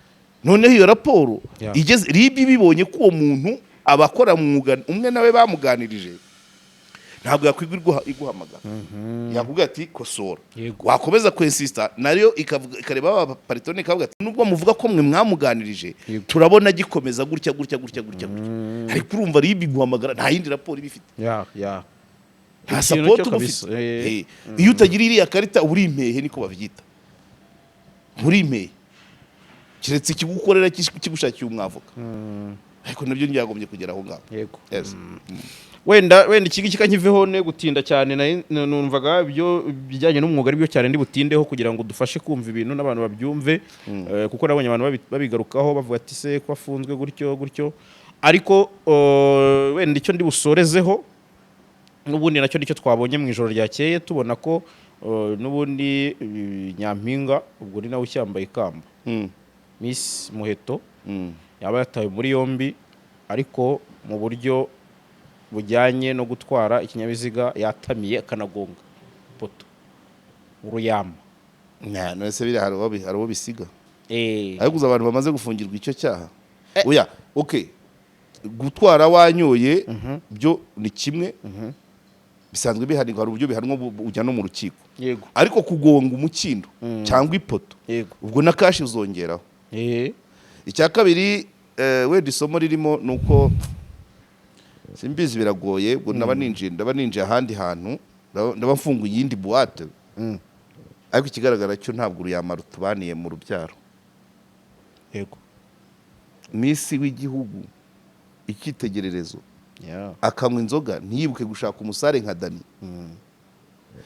Noneho iyo raporo igeze RIB bibonye ko uwo muntu abakora mwuga umwe nawe bamuganirije, ntabwo yakwigwa iguhamagara, yakubwira ati kosora. Wakomeza kwensista nayo ikareba ba paritone, ikavuga ati nubwo muvuga ko mwe mwamuganirije, turabona gikomeza gutya gutya gutya gutya gutya. Ariko urumva RIB iguhamagara nta yindi raporo iba ifite, Ya. nta Ikintu support cyo uba kabisa, ufite. Iyo utagira iriya karita uba uri impehe, niko babyita, uri impehe, keretse ikigukorera kigushakiye umwavoka, ariko nabyo ntibyagombye kugera aho ngaho. Yes. Wenda iki ngiki nkiveho ne gutinda cyane, numvaga ibyo bijyanye n'umwuga aribyo cyane ndi butindeho kugira ngo dufashe kumva ibintu n'abantu babyumve. Kuko nabonye abantu babigarukaho bavuga ati se ko afunzwe gutyo gutyo, ariko wenda icyo ndi busorezeho n'ubundi nacyo nicyo twabonye mu ijoro ryakeye, tubona ko n'ubundi Nyampinga, ubwo ni nawe ucyambaye ikamba, Miss Muheto, yaba yatawe muri yombi, ariko mu buryo bujyanye no gutwara ikinyabiziga yatamiye akanagonga ipoto uruyama. None se biriya hari uwo bisiga? Ariko uzi abantu bamaze gufungirwa icyo cyaha? Oya, okay, gutwara wanyoye byo ni kimwe bisanzwe bihanirwa, hari uburyo bihanwa, ujya no mu rukiko. Ariko kugonga umukindo cyangwa ipoto, ubwo na cash uzongeraho. Icya kabiri, wenda isomo ririmo ni uko simbizi, biragoye, ubwo ndaba ninjiye ahandi hantu, ndaba mfunguye iyindi boîte. Ariko ikigaragara cyo ntabwo uruyama rutubaniye mu rubyaro. Miss w'igihugu, icyitegererezo, akanywa inzoga ntiyibuke gushaka umusare nka Dani.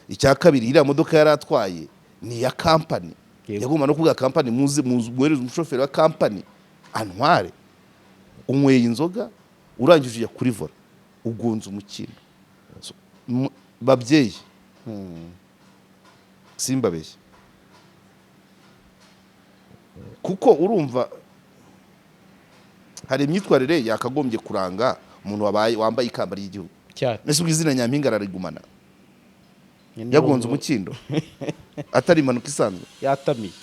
Icya kabiri, iriya modoka yari atwaye ni iya kampani. Yagomba no kuvuga kampani muze muze mwohereze umushoferi wa kampani antware. Unyweye inzoga, urangije ujya kuri volant, ugonze umukindo. So, babyeyi, simbabeshye, kuko urumva hari imyitwarire yakagombye kuranga umuntu wabaye wambaye ikamba ry'igihugu. Mbese ubwo izina Nyampinga ararigumana yagonze umukindo atari impanuka isanzwe? Yatamiye.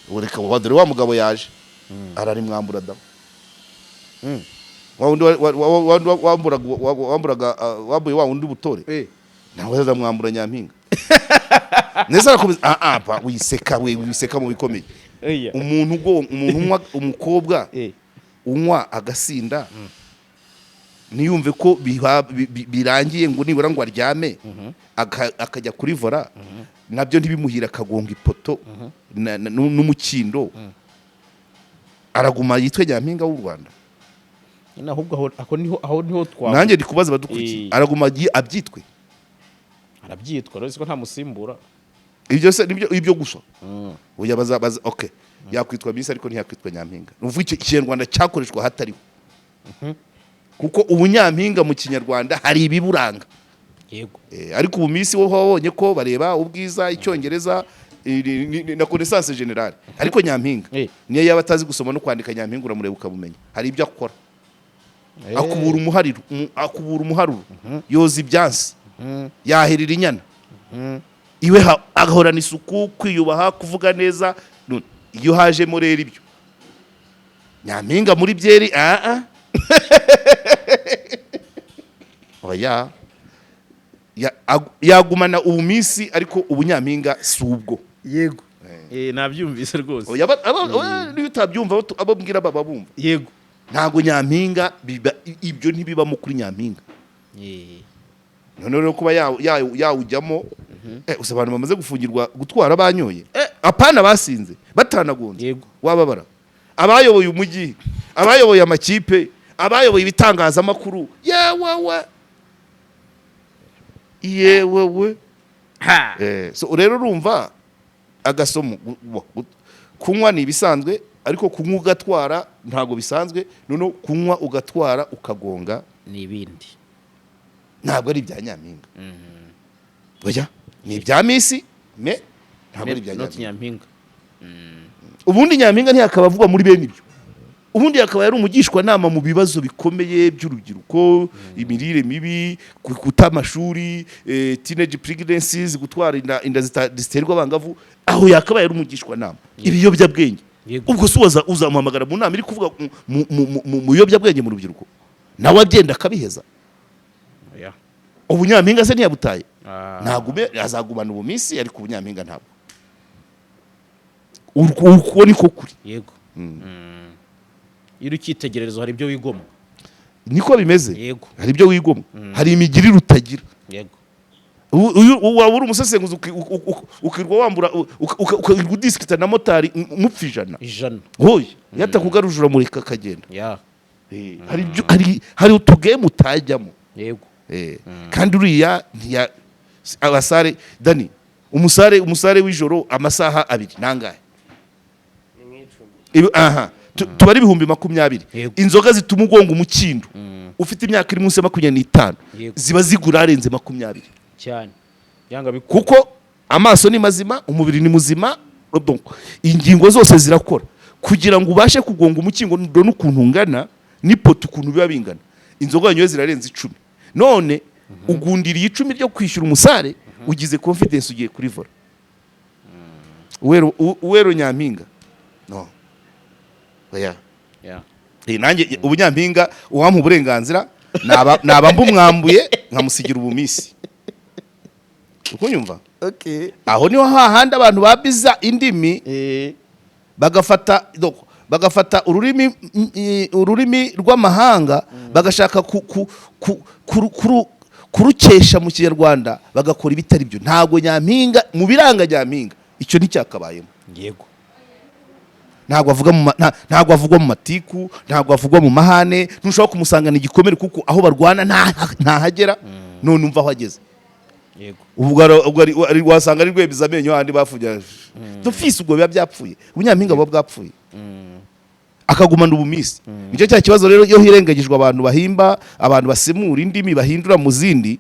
Ubu reka wa dore wa mugabo yaje ararimwambura da, wa wundi wamburaga wambuye wa wundi ubutore, nawe aramwambura Nyampinga neza, arakomeza. Ah ah, pa wiseka, we wiseka mu bikomeye. Umuntu unywa, umukobwa unywa agasinda ntiyumve ko birangiye ngo nibura ngo aryame, akajya kuri volant, nabyo ntibimuhira, akagonga ipoto n'umukindo, araguma yitwe Nyampinga w'u Rwanda? Nyine ahubwo aho niho twa Nanjye ndi kubaza abadukurikiye. Araguma abyitwe? Arabyitwa rero, ko nta musimbura. Ibyo se nibyo ibyo gusa? Oya, baza okay, yakwitwa Miss ariko ntiyakwitwa Nyampinga. Ni ukuvuga icyo Kinyarwanda cyakoreshwa hatariho, kuko ubunyampinga mu Kinyarwanda hari ibiburanga. Ariko ubu Miss wo wabonye ko bareba ubwiza, Icyongereza. Na connaissance générale, ariko nyampinga niyo yaba atazi gusoma no kwandika, nyampinga uramureba ukamumenya. Hari ibyo akora, akubura umuhariro, akubura umuharuro, yoza ibyansi, yahirira inyana iwe, agahorana isuku, kwiyubaha, kuvuga neza. None iyo hajemo rero ibyo nyampinga muri byeri, ah ah, oya. Yagumana ubumiss, ariko ubunyampinga si ubwo. Yego, nabyumvise rwose. Oya, oya, niyo utabyumva, abo mbwira baba bumva. Ntabwo nyampinga ibyo ntibibamo kuri nyampinga. Noneho rero kuba yawujyamo, uzi abantu bamaze gufungirwa gutwara banyoye, apana basinze, batanagonze? Wababara abayoboye umujyi, abayoboye amakipe, abayoboye ibitangazamakuru, yewewe yewewe! Ha. So rero urumva agasomo, kunywa ni ibisanzwe, ariko kunywa ugatwara ntabwo bisanzwe. Noneho kunywa ugatwara ukagonga ni ibindi. Ntabwo ari ibya nyampinga, oya, ni ibya miss, mais ntabwo ari ibya Not nyampinga. Nyampinga. Ubundi nyampinga ntiyakaba avugwa muri bene ibyo. Ubundi akaba yari umugishwanama mu bibazo bikomeye by'urubyiruko, imirire mibi, guta amashuri, teenage pregnancies, gutwara inda ziterwa abangavu. Aho yakabaye ari umugishwanama. Ibiyobyabwenge. Ubwo se uzamuhamagara mu nama iri kuvuga mu biyobyabwenge mu rubyiruko, nawe agenda akabiheza? Oya. Ubunyampinga se ntiyabutaye? Ah. Ntagume, azagumana ubumiss, ariko ubunyampinga ntabwo. Urwo niko kuri. Yego. Iyo uri icyitegererezo hari ibyo wigomwa. Niko bimeze. Hari ibyo wigomwa, hari imigirire utagira. Waba uri umusesenguzi, ukirwa wambura, ukirwa udisikita na motari mupfa 100. 100. Hoya, iyo atakugaruje uramureka akagenda. Hari utugame utajyamo. Kandi uriya ntiya abasare dani umusare w'ijoro amasaha 2 nangahe? Aha tubare 20,000. Inzoga zituma ugonga umukindo ufite imyaka iri munsi ya 25 ziba zigura arenze 20. Cyane, yanga bikunda. Kuko amaso ni mazima, umubiri ni muzima, donc ingingo zose zirakora. Kugira ngo ubashe kugonga umukingo n'ukuntu ungana n'ipoto ukuntu biba bingana, inzoga wanyoye zirarenze 10. None ugundiriye 10 ryo kwishyura umusare, ugize confidence, ugiye kuri volant. Uwero nyampinga, no, oya. Nanjye ubunyampinga uwampa uburenganzira naba mbumwambuye, nkamusigira ubumiss. Ukunyumva? Okay. Aho niho hahandi abantu babiza indimi, bagafata donc, bagafata ururimi rw'amahanga, bagashaka kurukesha mu kinyarwanda, bagakora ibitari byo. Ntabwo nyampinga, mu biranga nyampinga icyo nticyakabayemo. Ntabwo avuga mu ntabwo avugwa mu matiku, ntabwo avugwa mu mahane, ntushobora kumusangana igikomere, kuko aho barwana ntahagera. None umva aho ageze. Ubwo wasanga ari rwemeza amenyo handi bafugira dufise. Ubwo biba byapfuye, ubunyampinga buba bwapfuye, akagumana ubumiss. Nicyo cya kibazo rero, iyo hirengagijwe abantu bahimba, abantu basemura indimi, bahindura mu zindi.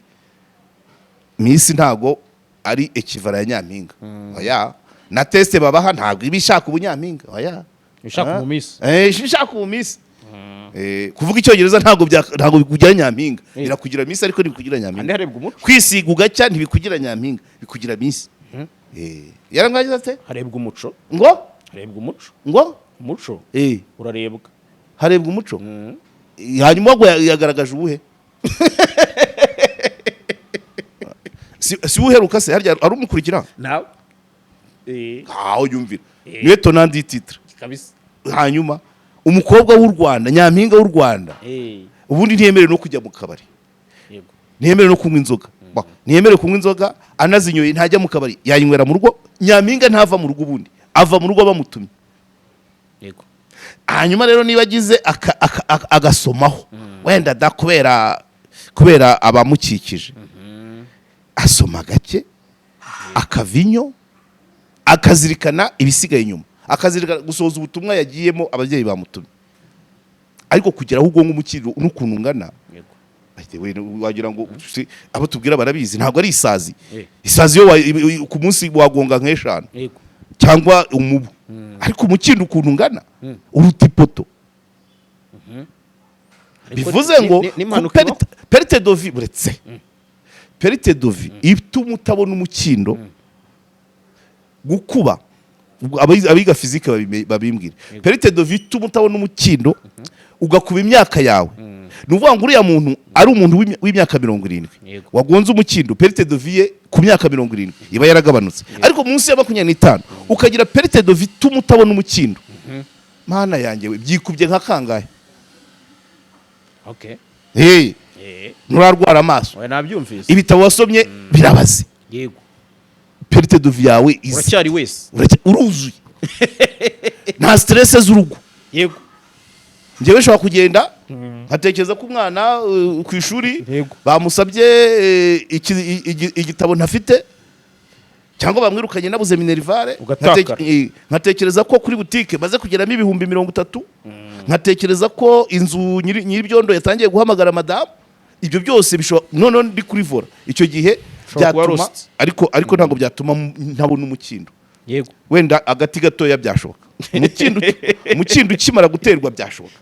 Miss ntago ari équivalent ya nyampinga, oya. Na test babaha ntabwo iba ishaka ubunyampinga, oya. Ishaka Ah. umumiss. Ishaka ubumiss. Kuvuga icyongereza ntabwo bikugira nyampinga. Birakugira miss, ariko ntibikugira Andi nyampinga. harebwa umuco. Kwisiga ugacya ntibikugira nyampinga, bikugira miss. Yarangwagize ate? Harebwa umuco. Ngo? Harebwa umuco. Ngo? Umuco urarebwa. Harebwa umuco. Hanyuma ubwo yagaragaje ubuhe? Si uheruka se harya ari umukurikira? Nawe. Aho yumvira niwe tenant du titre. Kabisa. Hanyuma umukobwa w'u Rwanda, nyampinga w'u Rwanda, ubundi ntiyemerewe no kujya mu kabari. Ntiyemerewe no kunywa inzoga. Ntiyemerewe kunywa inzoga, anazinyoye ntajya mu kabari, yayinywera mu rugo. Nyampinga ntava mu rugo, ubundi ava mu rugo bamutumye. Hanyuma rero niba agize agasomaho wenda da kubera abamukikije, asoma gake akavinyo, akazirikana ibisigaye inyuma, akazirikana gusohoza ubutumwa yagiyemo ababyeyi bamutumye, ariko kugera aho ugonga umukiriro n'ukuntu ungana. By the way, wagira ngo abo tubwira barabizi, ntabwo ari isazi. Isazi yo ku munsi wagonga nk'eshanu cyangwa umubu, ariko umukindo ukuntu ungana uruta ipoto. Ariko Bivuze ngo n'impanuka ibaho. Perte de vue, buretse perte de vue ituma utabona umukindo, gukuba, ubwo abiga physique babimbwira, perte de vue ituma utabona umukindo ugakuba imyaka yawe, ni ukuvuga ngo uriya muntu ari umuntu w'imyaka 70 wagonze umukindo, perte de vue ye ku myaka 70 iba yaragabanutse, ariko munsi ya 25 ukagira perte de vue ituma utabona umukindo, mana yanjye we, byikubye nka kangahe? Hey, nturarwara amaso? Oya, nabyumvise. Ibitabo wasomye birabaze. Perte de vue yawe izi Uracyari wese. Uruzuye, nta stress z'urugo. Njyewe nshobora kugenda nkatekereza ko umwana ku ishuri bamusabye igitabo ntafite, cyangwa bamwirukanye nabuze minerval. Ugatakara. Nkatekereza ko kuri butike maze kugeramo 30,000, nkatekereza ko inzu nyir'ibyondo yatangiye guhamagara madamu. Ibyo byose bishobora, noneho ndi kuri volant icyo gihe, Ushobora kuba byatuma lost. Ariko ntabwo byatuma ntabona umukindo. Wenda agati gatoya byashoboka, umukindo ukimara guterwa byashoboka.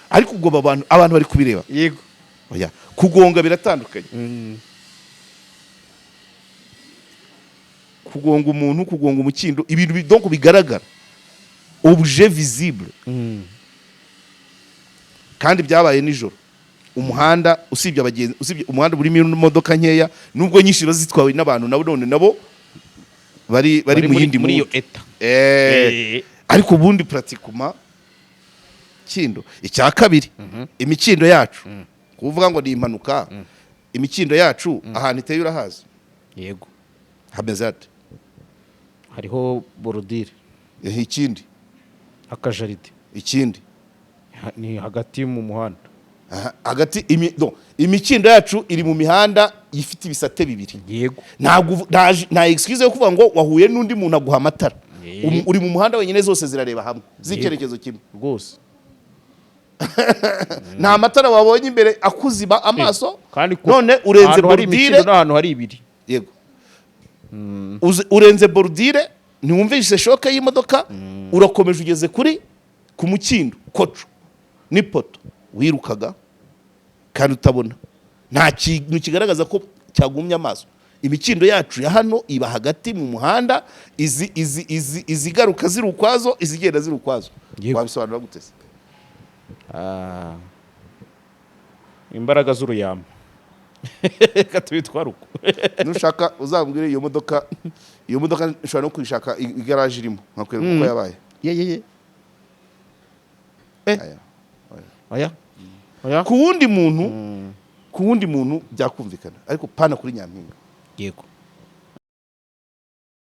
Ariko ubwo abantu bari kubireba. Oya, kugonga biratandukanye. Kugonga umuntu, kugonga umukindo, ibintu donc bigaragara, objet visible, kandi byabaye nijoro, umuhanda usibye abagenzi, usibye umuhanda urimo imodoka nkeya, nubwo nyinshi ziba zitwawe n'abantu nabo, none nabo bari mu yindi Muri iyo mood. état. Ariko ubundi pratiquement kindo icya kabiri, imikindo yacu, kuvuga ngo ni impanuka, imikindo yacu ahantu iteye urahazi? Yego. Hameze hate? Hariho bordure. Ikindi? Akajaride. Ikindi? Ni hagati mu muhanda. Aha, hagati no, imikindo yacu iri mu mihanda ifite ibisate bibiri. Ntabwo nta excuse yo kuvuga ngo wahuye n'undi muntu aguha amatara. Uri mu muhanda wenyine, zose zirareba hamwe z'icyerekezo kimwe. Nta matara wabonye imbere akuziba amaso. Kandi None urenze ahantu hari bordure. imikindo n'ahantu hari ibiri. Yego. Urenze bordure, ntiwumvise choc y'imodoka, urakomeje ugeze kuri ku mukindo koco n'ipoto, wirukaga kandi utabona, nta kintu kigaragaza ko cyagumye amaso. Imikindo yacu ya hano iba hagati mu muhanda, izi izi izi izigaruka ziri ukwazo, izigenda ziri ukwazo. Wabisobanura gute se? Ah. Imbaraga z'uruyamba, reka tubitware uko. Nushaka uzambwire iyo modoka, iyo modoka nshobora no kuyishaka igaraje irimo, nkakwereka uko yabaye. Ye ye ye. Aya. Oya oya. Ku wundi muntu, ku wundi muntu byakumvikana, ariko pana kuri nyampinga.